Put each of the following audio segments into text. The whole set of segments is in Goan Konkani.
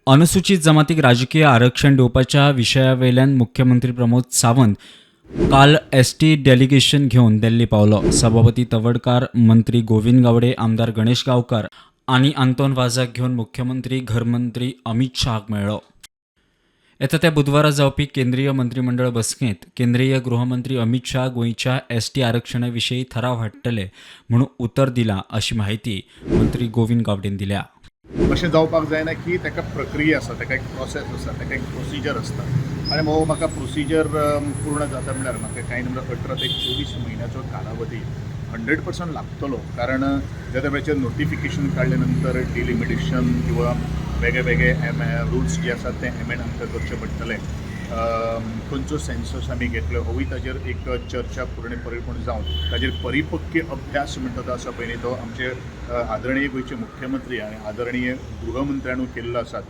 अनुसूचित जमातीक राजकीय आरक्षण दिवपाच्या विशयावेल्यान मुख्यमंत्री प्रमोद सावंत काल एसटी डेलिगेशन घेवन दिल्ली पावलो. सभापती तवडकार, मंत्री गोविंद गावडे, आमदार गणेश गांवकार आनी आंतोन वाजाक घेवन मुख्यमंत्री घरमंत्री अमित शहाक मेळ्ळो. येता त्या बुधवारा जावपी केंद्रीय मंत्रिमंडळ बसकेंत केंद्रीय गृहमंत्री अमित शहा गोंयच्या एसटी आरक्षणा विशीं थाराव हाडटले म्हूण उतर दिलां अशी माहिती मंत्री गोविंद गावडेन दिल्या. अशें जावपाक जायना की ताका प्रक्रिया आसा, ताका एक प्रोसेस आसा, ताका एक प्रोसिजर आसता आनी हो म्हाका प्रोसिजर पूर्ण जाता म्हणल्यार म्हाका कांय न्हय म्हणल्यार 18 ते 24 म्हयन्याचो कालावधी 100% लागतलो, कारण ज्या वेळाचेर नोटिफिकेशन काडले नंतर डिलिमिटेशन किंवा वेगळे वेगळे एम रुल्स जे आसात ते एमेंड आमकां करचे पडटले. खंयचो सेन्सस आमी घेतलो होवूय ताजेर एक चर्चा पूर्ण परिपूर्ण जावन ताजेर परिपक्व अभ्यास म्हणटा तो आसा पळय न्ही, तो आमचे आदरणीय गोंयचे मुख्यमंत्री आनी आदरणीय गृहमंत्र्यानू केल्लो आसात.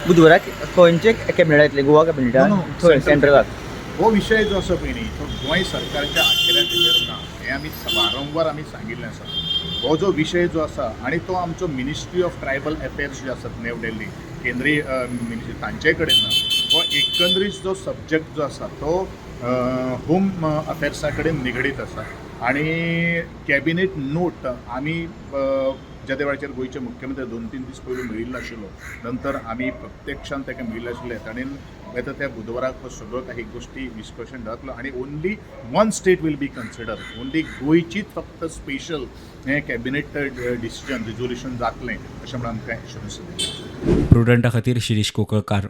बुधवाराक खंयचे कॅबिनेट येतले? गोवा कॅबिनेटान? No, no, थंय central. सेंट्रलाक. हो विशय जो आसा पळय न्ही, तो गोंय सरकारच्या आखेऱ्या भितर ना हें आमी वारंवार आमी सांगिल्लें आसा. हो जो विशय जो आसा आनी तो आमचो मिनिस्ट्री ऑफ ट्रायबल अफेर्स जे आसात न्यू दिल्ली, केंद्रीय मिनिस्ट्री, तांचे कडेन ना. हो एकंदरीत जो सब्जॅक्ट जो आसा तो होम अफेर्सा कडेन निगडीत आसा आनी कॅबिनेट नोट आमी ज्या त्या वेळाचेर गोंयचे मुख्यमंत्री 2-3 दीस पयलीं मेळिल्लो आशिल्लो, नंतर आमी प्रत्यक्षान ताका मेळिल्ले आशिल्ले. ताणें येता त्या बुधवाराक हो सगळो काही गोश्टी डिस्कशन जातलो आनी only one state will be consider, only गोंयचीच फक्त स्पेशल हें कॅबिनेट डिसिजन रिजोल्युशन जातलें अशें म्हणून आमकां एश्युरन्स दिलें. प्रुडंटा खातीर शिरीष कोकळकार.